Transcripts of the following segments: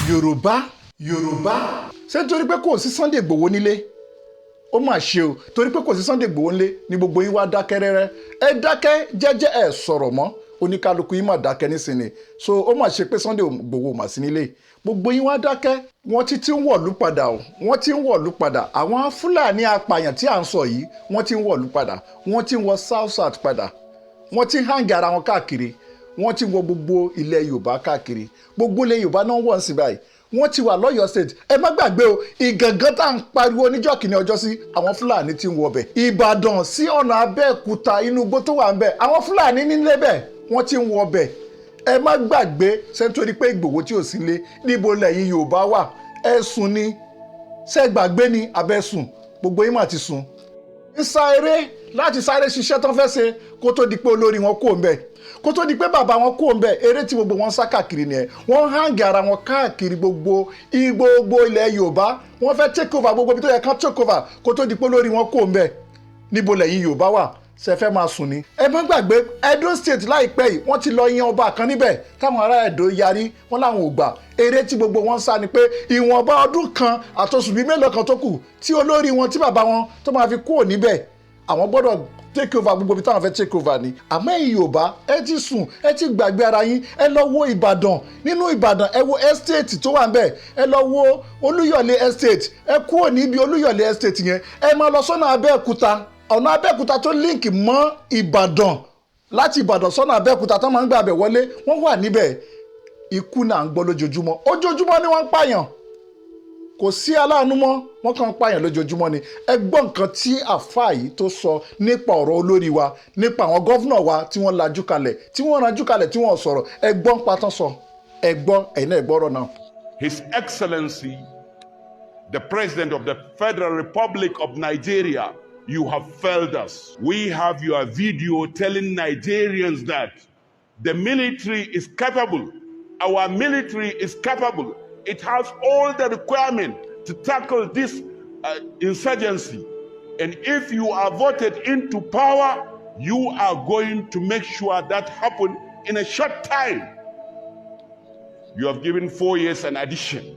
Yorùbá, Yorùbá, ṣé torí pé kò sí Sunday Igboho nílé? Ó mà ṣe o. Torí pé kò sí Sunday Igboho nílé ni gbogbo yín wá dákẹ́ rẹ́rẹ́, ẹ dákẹ́ jẹ́jẹ́, ẹ sọ̀rọ̀ mọ́. Oníkálukú yín mà dákẹ́ nísìnyí. So ó mà ṣe pé Sunday Igboho mà sí nílé, gbogbo yín wá dákẹ́. Wọ́n ti ń wọ̀lú padà o, wọ́n ti ń wọ̀lú padà. Àwọn Fúlàní apààyàn tí à ń sọ yìí, wọ́n ti ń wọ̀lú padà, wọ́n ti ń wọ South South padà, wọ́n ti ń hang ara wọn káàkiri, wọ́n ti wọ gbogbo ilẹ̀ Yorùbá káàkiri. Gbogbo ilẹ̀ Yorùbá náà wọ̀ ń sìn báyìí. Wọ́n ti wà lọ́yọ̀ọ́ State. Ẹ má gbàgbé o, Ìgàngán tá à ń pariwo níjọ́ kìíní ọjọ́ sí, àwọn Fúlàní ti ń wọbẹ̀. Ìbàdàn sí ọ̀nà Abẹ́òkúta, inú igbó tó wà ń bẹ̀, àwọn Fúlàní nílé bẹ̀, wọ́n ti ń wọbẹ̀. Ẹ má gbàgbé. Ṣé nítorí pé Ìgbòho tí ò sí lé? Níbo lẹ́yìn Yorùbá wà? Ẹ sùn ni? Ṣé gbàgbé ni abẹ́ sùn? Gbogbo yín mà ti sùn. Ń sá eré láti sáré ṣiṣẹ́ tó fẹ́ ṣe kó tó di pé olórí wọn kò ń bẹ̀, kó tó di pé bàbá wọn kò ń bẹ̀. Eré tí gbogbo wọn sá káàkiri nìyẹn. Wọ́n hang ara wọn káàkiri gbogbo ilẹ̀ Yorùbá. Wọ́n fẹ́ take over gbogbo ibi tó yẹ kán take over kó tó di pé olórí wọn kò ń bẹ̀. Níbo lẹ́yìn Yorùbá wà? Ṣe fẹ́ máa sùn ni? Ẹ má gbàgbé, Edo State láìpẹ́ yìí, wọ́n ti lọ yan ọba kan níbẹ̀ táwọn ará Edo yarí, wọ́n láwọn ò gbà. Eré tí gbogbo wọn sá ni pé ìwọ̀nba ọdún kan àtòṣù bíi mélòó kan tó kù tí olórí wọn, tí bàbá wọn tó máa fi kúrò níbẹ̀, àwọn gbọ́dọ̀ take over gbogbo ibi táwọn fẹ́ take over ni. Àmọ́ ẹ̀yin Yorùbá, ẹ ti sùn, ẹ ti gbàgbé ara yín. Ẹ lọ wo Ìbàdàn. Nínú Ìbàdàn, ẹ wo estate tó wà ńbẹ̀. Ẹ lọ wo Olúyọ̀lé Estate. Ẹ kúrò níbi Olúyọ̀lé Estate yẹn, ẹ máa lọ sọ́nà Abẹ́òkúta. Ọ̀nà Abẹ́òkúta tó link mọ́ Ìbàdàn, láti Ìbàdàn sọ́nà Abẹ́òkúta tó máa ń gbà bẹ̀ wọlé, wọ́n wà níbẹ̀. Ikú náà ń gbọ́ lójoojúmọ́. Ojoojúmọ́ ni wọ́n ń pààyàn, kò sí aláàánú mọ́, wọ́n kàn ń pààyàn lójoojúmọ́ ni. Ẹ gbọ́ nǹkan tí àfáà yìí tó sọ nípa ọ̀rọ̀ olórí wa, nípa àwọn governor wa tí wọ́n lajú kalẹ̀, tí wọ́n ranjú kalẹ̀, tí wọ́n sọ̀rọ̀. Ẹ gbọ́ ń patán sọ. Ẹ gbọ́, ẹ̀yin náà, ẹ gbọ́rọ̀ náà. His Excellency, the President of the Federal Republic of Nigeria, you have failed us. We have your video telling Nigerians that the military is capable. Our military is capable. It has all the requirement to tackle this insurgency. And if you are voted into power, you are going to make sure that happen in a short time. You have given 4 years and addition.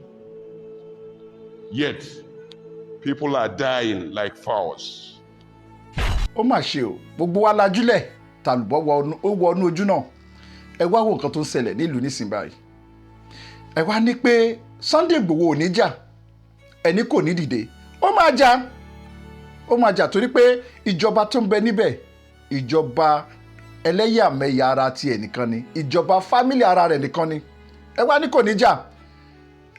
Yet, people are dying like fowls. Ó mà ṣe o. Gbogbo wa lajúlẹ̀, tàlùbọ́ ó wọnú ojú náà. Ẹ wá wo nǹkan tó ń ṣẹlẹ̀ nílùú nísìnyí báyìí. Ẹ wá ní pé Sunday Igboho ò ní jà, ẹni kò ní dìde. Ó máa jà, ó máa jà, torí pé ìjọba tó ń bẹ níbẹ̀, ìjọba ẹlẹ́yàmẹ̀yà ara tiẹ̀ nìkan ni, ìjọba family ara rẹ̀ nìkan ni. Ẹ wá ní kò ní jà.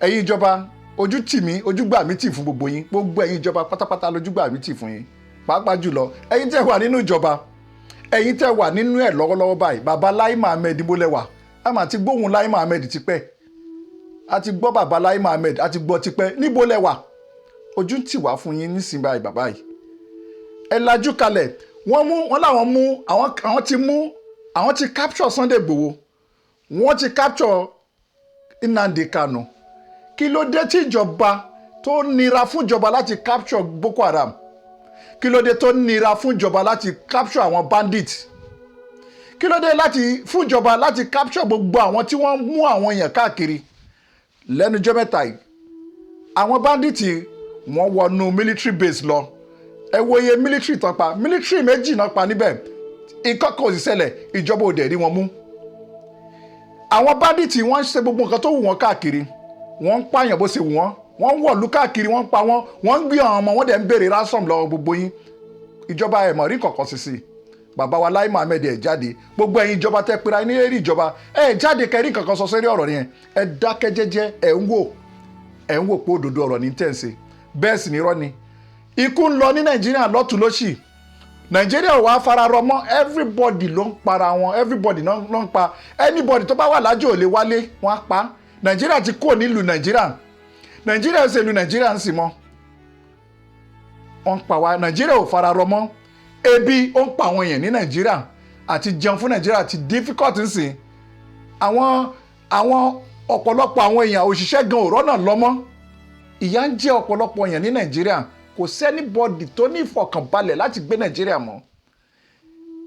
Ẹ̀yin ìjọba, ojú tì mí, ojú gbà mí tì fún gbogbo yín. Gbogbo ẹ̀yin ìjọba pátápátá lójú gbà mí tì fún yín, pàápàá jùlọ ẹ̀yin tẹ́ wà nínú ìjọba, ẹ̀yin tẹ́ wà nínú ẹ̀ lọ́wọ́lọ́wọ́ báyìí. Bàbá Lai Muhammed, mo lẹ́wà a máa ti gbóhùn Lai Muhammed tipẹ́. A ti gbọ́ bàbá Lai Muhammed, a ti gbọ́ tipẹ́. Níbo lẹ́wà? Ojú ń tì wá fún yín nísìnyí báyìí. Bàbá yìí, ẹ lajú kalẹ̀. Wọ́n mú wọ́n láwọn mú àwọn, àwọn ti mú, àwọn ti capture Sunday Igboho, wọ́n ti capture Nnamdi Kanu. Kí ló dé tí ìjọba tó nira fún ìjọba láti capture Boko Haram? Kí ló dé tó nira fún ìjọba láti capture àwọn bandits? Kí ló dé láti fún ìjọba láti capture gbogbo àwọn tí wọ́n mú àwọn èèyàn káàkiri lẹ́nujọ́ mẹ́ta yìí? Àwọn bandits, wọ́n wọnú military base lọ. Ẹ wo iye military tán pa. Military méjì náà pa níbẹ̀. Ìkọ́kọ̀ ò sì ṣẹlẹ̀, ìjọba ò dẹ̀ rí wọn mú. Àwọn bandits, wọ́n ń ṣe gbogbo nǹkan tó wù wọ́n káàkiri. Wọ́n ń pààyàn bó ṣe wù wọ́n, wọ́n ń wọ̀lú káàkiri, wọ́n ń pa wọ́n, wọ́n ń gbé àwọn ọmọ wọn, dẹ̀ ń béèrè ransom lọ́wọ́ gbogbo yín. Ìjọba ẹ̀ mọ̀ rí kọ̀ọ̀kan sí sí. Bàbá wa Lai Muhammed, ẹ̀ jáde. Gbogbo ẹ̀yin ìjọba tẹ́ pera ní eré ìjọba, ẹ̀ jáde kẹrí kankan sọ sórí ọ̀rọ̀ yẹn. Ẹ dákẹ́ jẹ́jẹ́, ẹ̀ ń wò, ẹ̀ ń wò pé òdodo ọ̀rọ̀ ní tẹ̀sí, bẹ́ẹ̀ sì ní irọ́ ni. Ikú ń lọ ní Nàìjíríà lọ́tún lósì. Nàìjíríà ò wá fara rọ mọ́. Everybody ló ń para wọn, everybody ló ń pa anybody tó bá wà lájò, ò lè wálé, wọ́n á pa. Nàìjíríà ti kúrò nílùú Nàìjíríà. Nàìjíríà ṣe ìlú Nàìjíríà ń sì mọ́. Wọ́n ń pa wá. Nàìjíríà ò fara rọ mọ́. Ebi ó ń pa àwọn èèyàn ní Nàìjíríà. Àti jẹun fún Nàìjíríà ti difficult nsìn. Àwọn ọ̀pọ̀lọpọ̀ àwọn èèyàn òṣìṣẹ́ gan ò rọ́nà lọ́mọ́. Ìyà ń jẹ ọ̀pọ̀lọpọ̀ èèyàn ní Nàìjíríà. Kò sí anybody tó ní ìfọ̀kànbalẹ̀ láti gbé Nàìjíríà mọ́.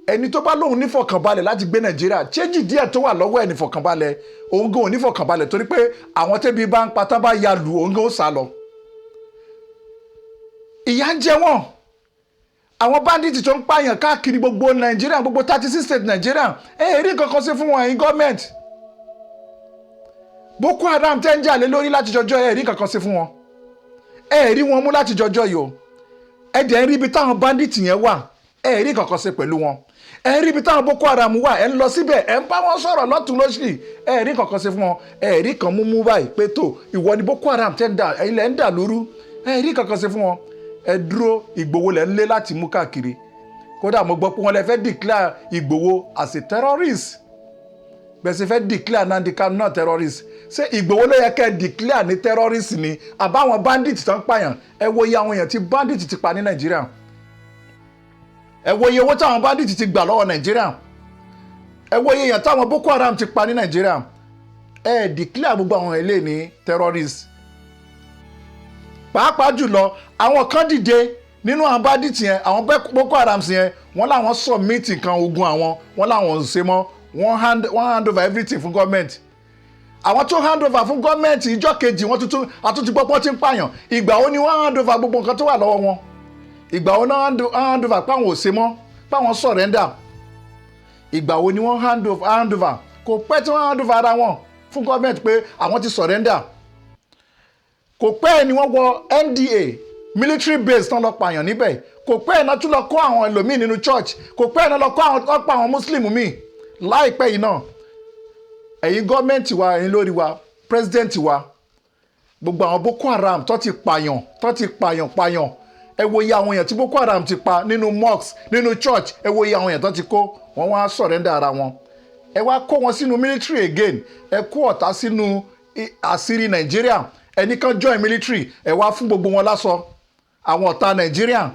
Ẹni tó bá lóun nífọ̀kànbalẹ̀ láti gbé Nàìjíríà, change díẹ̀ tó wà lọ́wọ́ ẹ̀ nífọ̀kànbalẹ̀. Òun gan ò nífọ̀kànbalẹ̀, torí pé àwọn tẹ́bi bá ń patá bá ya lù, òun gan ó sá lọ. Ìyà ń jẹ wọ́n. Àwọn bandits tó ń pààyàn káàkiri gbogbo Nàìjíríà, gbogbo 36 state Nàìjíríà, ẹ rí nǹkan kan sí fún wọn, ẹ̀yin gọ́ọ̀mẹ̀ntì. Boko Haram tẹ́ ń jà lé lórí láti jọjọ́, ẹ rí nǹkan kan sí fún wọn, ẹ rí wọn mú láti jọjọ́ yìí o. Ẹ dẹ̀ ń rí ibi táwọn bandits yẹn wà, ẹ rí nǹkan kan sí pẹ̀lú wọn. Ẹ rí ibi táwọn Boko Haram wà, ẹ ń lọ síbẹ̀, ẹ ń bá wọn sọ̀rọ̀ lọ́tún lọ́sì. Ẹ rí nǹkan kan sí fún wọn, ẹ rí kan mú báyìí pé tó ìwọ ni Boko Haram tẹ́ ń dà, ẹ̀yin lẹ́ ń dà lóru. Ẹ rí nǹkan kan sí fún wọn. Ẹ dúró, Ìgbòho lẹ́ ń lé láti mú káàkiri. Kódà mo gbọ́ pé wọ́n lè fẹ́ declare Ìgbòho as a terrorist, bẹ́ẹ̀ sì fẹ́ declare Nnamdi Kanu náà terrorist. Ṣé Ìgbòho ló yẹ kẹ́ declare ní terrorist ni, àbáwọn bandit tó ń pààyàn? Ẹ wo iye àwọn èèyàn tí bandit ti pa ní Nàìjíríà. Ẹ wo iye owó táwọn bandit ti gbà lọ́wọ́ Nàìjíríà. Ẹ wo iye èèyàn táwọn Boko Haram ti pa ní Nàìjíríà. Ẹ declare gbogbo àwọn ilé ní terrorist. Pàápàá jùlọ, àwọn kan dìde nínú àwọn bandit yẹn, àwọn Boko Haram yẹn, wọ́n láwọn submit nǹkan ogun àwọn, wọ́n láwọn ò ṣe mọ́. Wọ́n hand over everything fún gọ́ọ̀mẹ̀ntì. Àwọn tó hand over fún gọ́ọ̀mẹ̀ntì, ìjọ́ kejì wọ́n tuntun àtúntì gbọ́ pọ́n ti ń pààyàn. Ìgbà wo ni wọ́n hand over gbogbo nǹkan tó wà lọ́wọ́ wọn? Ìgbà wo náà hand over páwọn ò ṣe mọ́, páwọn surrender? Ìgbà wo ni wọ́n hand over? Kò pẹ́ tí wọ́n hand over ara wọn fún gọ́ọ̀mẹ̀ntì pé àwọn ti surrender. Kò pẹ́ ni wọ́n wọ NDA military base tán lọ pààyàn níbẹ̀. Kò pẹ́ náà tún lọ kó àwọn ẹlòmíì nínú church. Kò pẹ́ náà lọ kó àwọn ọ̀pọ̀ àwọn Muslim míì láìpẹ́ yìí náà. Ẹ̀yin gọ́ọ̀mẹ̀ntì wa, ẹ̀yin lórí wa, president wa, gbogbo àwọn Boko Haram tó ti pààyàn, tó ti pààyàn pààyàn, ẹ wo iye àwọn èèyàn tí Boko Haram ti pa nínú mosque, nínú church. Ẹ wo iye àwọn èèyàn tó ti kó. Wọ́n wá surrender ara wọn, ẹ wá kó wọn sínú military again. Ẹ kó ọ̀tá sínú àṣírí Nàìjíríà. Ẹnìkan join military, ẹ wá fún gbogbo wọn lásọ. Àwọn ọ̀tá Nàìjíríà,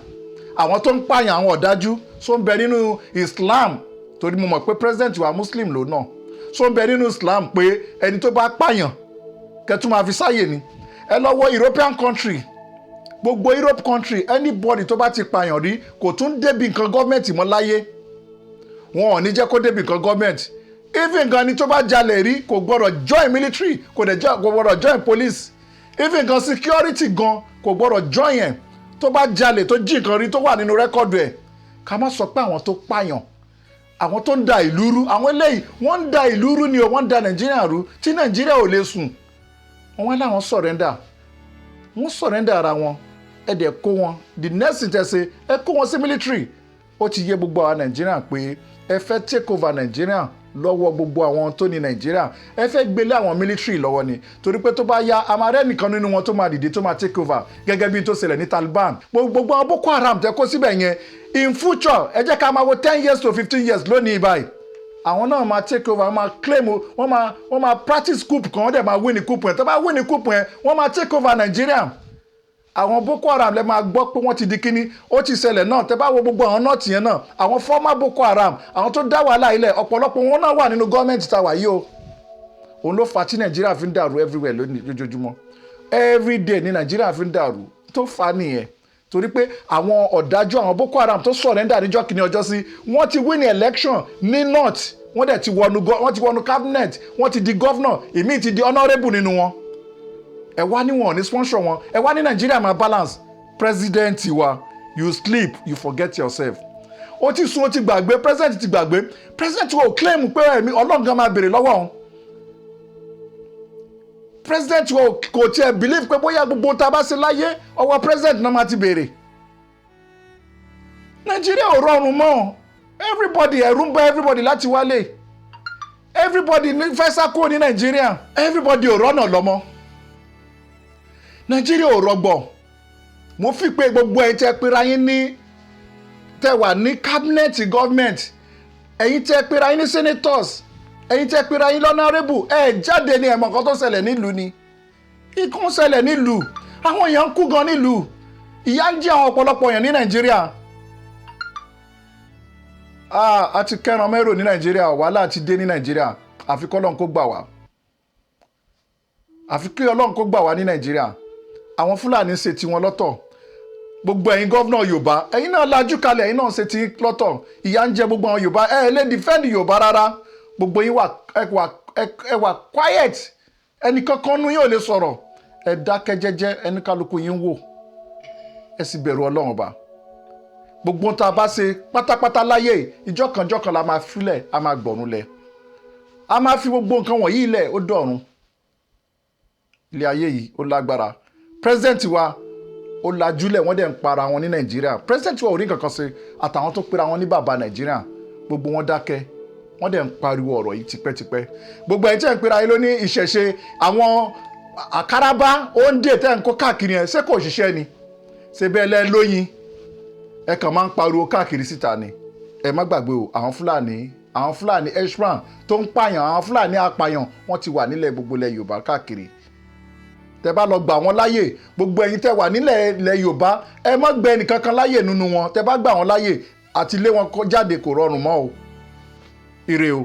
àwọn tó ń pààyàn, àwọn ọ̀dájú, so ń bẹ nínú Islam, torí mo mọ̀ pé president wa Muslim ló náà, so ń bẹ nínú Islam pé ẹni tó bá pààyàn kẹtù máa fi sáyè ni? Ẹ lọ wo European country, gbogbo Europe country, anybody tó bá ti pààyàn rí kò tún débi nǹkan gọ́ọ̀mẹ̀ntì mọ́ láyé. Wọn ò ní jẹ́ kó débi nǹkan gọ́ọ̀mẹ̀ntì. Even gan ni tó bá jalè rí, kò gbọ́dọ̀ join military, kò dẹ̀ kò gbọ́dọ̀ join police. Even gan security gan kò gbọ́dọ̀ join ẹ̀, tó bá jalè, tó jí nǹkan rí, tó wà nínú record ẹ̀. Ká má sọ pé àwọn tó pààyàn, àwọn tó ń da ìlú rú. Àwọn eléyìí, wọ́n ń da ìlú rú ni o. Wọ́n ń da Nàìjíríà rú tí Nàìjíríà ò lè sùn. Wọ́n wá láwọn surrender, wọ́n surrender ara wọn. Ẹ dẹ̀ kó wọn. The next thing tẹ́ ṣe, ẹ kó wọn sí military. Ó ti yé gbogbo àwọn Nàìjíríà pé ẹ fẹ́ take over Nàìjíríà lọ́wọ́ gbogbo àwọn tó ní Nàìjíríà. Ẹ fẹ́ gbélé àwọn military lọ́wọ́ ni, torí pé tó bá yá, a máa rẹ́ nìkan nínú wọn tó máa dìde, tó máa take over, gẹ́gẹ́ bí tó ṣẹlẹ̀ ní Taliban. Gbogbo àwọn Boko Haram tẹ́ kó síbẹ̀ yẹn, in future, ẹ jẹ́ ká máa wo 10 years to 15 years lónìí báyìí, àwọn náà máa take over, wọ́n máa claim, wọ́n máa practice coup kan, wọ́n dẹ̀ máa win ní coup yẹn. Tó bá win ní coup yẹn, wọ́n máa take over Nàìjíríà. Àwọn Boko Haram lè máa gbọ́ pé wọ́n ti di kíní. Ó ti ṣẹlẹ̀ náà. Tẹ́ bá wo gbogbo àwọn North yẹn náà, àwọn former Boko Haram, àwọn tó dá wàhálà ilẹ̀, ọ̀pọ̀lọpọ̀ wọn náà wà nínú gọ́ọ̀mẹ̀ntì tá a wà yìí o. Òun ló fa tí Nàìjíríà fi ń dàrú everywhere lónìí, lójoojúmọ́. Everyday ní Nàìjíríà fi ń dàrú. Tó fa nìyẹn, torí pé àwọn ọ̀dájú, àwọn Boko Haram tó surrender níjọ́ kìíní ọjọ́ sí, wọ́n ti win election ní North. Wọ́n dẹ̀ ti wọnú, wọ́n ti wọnú cabinet, wọ́n ti di governor, ìmíì ti di honourable nínú wọn. Ẹ wá ní wọn ò ní sponsor wọn. Ẹ wá ní Nàìjíríà máa balance. President wa, you sleep, you forget yourself. Ó ti sùn, ó ti gbàgbé. President ti gbàgbé. President wa ò claim pé ẹ̀mí Ọlọ́run gan máa béèrè lọ́wọ́ òun. President wa kò tiẹ̀ believe pé bóyá gbogbo tá a bá ṣe láyé, ọwọ́ president náà máa ti béèrè. Nàìjíríà ò rọrùn mọ́. Everybody, ẹ̀rù ń bá everybody láti wálé. Everybody ní fẹ́ sá kúrò ní Nàìjíríà. Everybody ò rọ́nà lọ́mọ. Nàìjíríà ò rọgbọ. Mo fi pé gbogbo ẹ̀yin tẹ́ pera yín ní, tẹ́ wà ní cabinet government, ẹ̀yin tẹ́ pera yín ní senators, ẹ̀yin tẹ́ pera yín l'honourable, ẹ̀ jáde ní ẹ̀mọ̀ kan tó ṣẹlẹ̀ nílùú ni. Ikú ń ṣẹlẹ̀ nílùú, àwọn èèyàn ń kú gan nílùú, ìyà ń jẹ àwọn ọ̀pọ̀lọpọ̀ èèyàn ní Nàìjíríà. Ah, a ti kẹ́ran mẹ́rò ní Nàìjíríà. Wàhálà ti dé ní Nàìjíríà. Àfi kí Ọlọ́run kó gbà wá, àfi kí Ọlọ́run kó gbà wá ní Nàìjíríà. Àwọn Fúlàní ṣe tiwọn lọ́tọ̀. Gbogbo ẹ̀yin governor Yorùbá, ẹ̀yin náà lajú kalẹ̀, ẹ̀yin náà ṣe ti lọ́tọ̀. Ìyà ń jẹ gbogbo àwọn Yorùbá. Ẹ ẹ lè defend Yorùbá rárá. Gbogbo yín wà, ẹ wà quiet. Ẹnì kankan nú yín ò lè sọ̀rọ̀. Ẹ dákẹ́ jẹ́jẹ́, ẹni kálukú yín wò. Ẹ sì bẹ̀rù Ọlọ́run Ọba. Gbogbo ohun tá a bá ṣe pátápátá láyé, ìjọkànjọkàn la máa filẹ̀, a máa gbọ̀run lẹ̀, a máa fi gbogbo nǹkan wọ̀nyí lẹ̀, ó dọ̀run. Ilé ayé yìí, ó lágbára. President wa, ó lajúlẹ̀, wọ́n dẹ̀ ń para wọn ní Nàìjíríà. President wa ò rí nǹkan kan ṣe. Àtàwọn tó pera wọn ní bàbá Nàìjíríà, gbogbo wọn dákẹ́, wọ́n dẹ̀ ń pariwo ọ̀rọ̀ yìí tipẹ́tipẹ́. Gbogbo ẹ̀yin tí ẹ̀ ń pera yín ló ní ìṣẹ̀ṣe, àwọn àkàràbá òǹdè tẹ́ ń kó káàkiri yẹn, ṣé kò ṣiṣẹ́ ni? Ṣe bẹ́ẹ̀ lẹ́ lóyin? Ẹ kàn máa ń pariwo káàkiri síta ni. Ẹ má gbàgbé o, àwọn Fúlàní herdsmen tó ń pààyàn, àwọn Fúlàní apààyàn, wọ́n ti wà nílẹ̀ gbogbo ilẹ̀ Yorùbá káàkiri. Tẹ bá lọ gbà wọ́n láyè, gbogbo ẹ̀yin tẹ wà nílẹ̀ ilẹ̀ Yorùbá, ẹ má gbẹ ẹnìkankan láyè nínú wọn. Tẹ bá gbà wọ́n láyè, àti lé wọn jáde kò rọrùn mọ́ o. Ire o.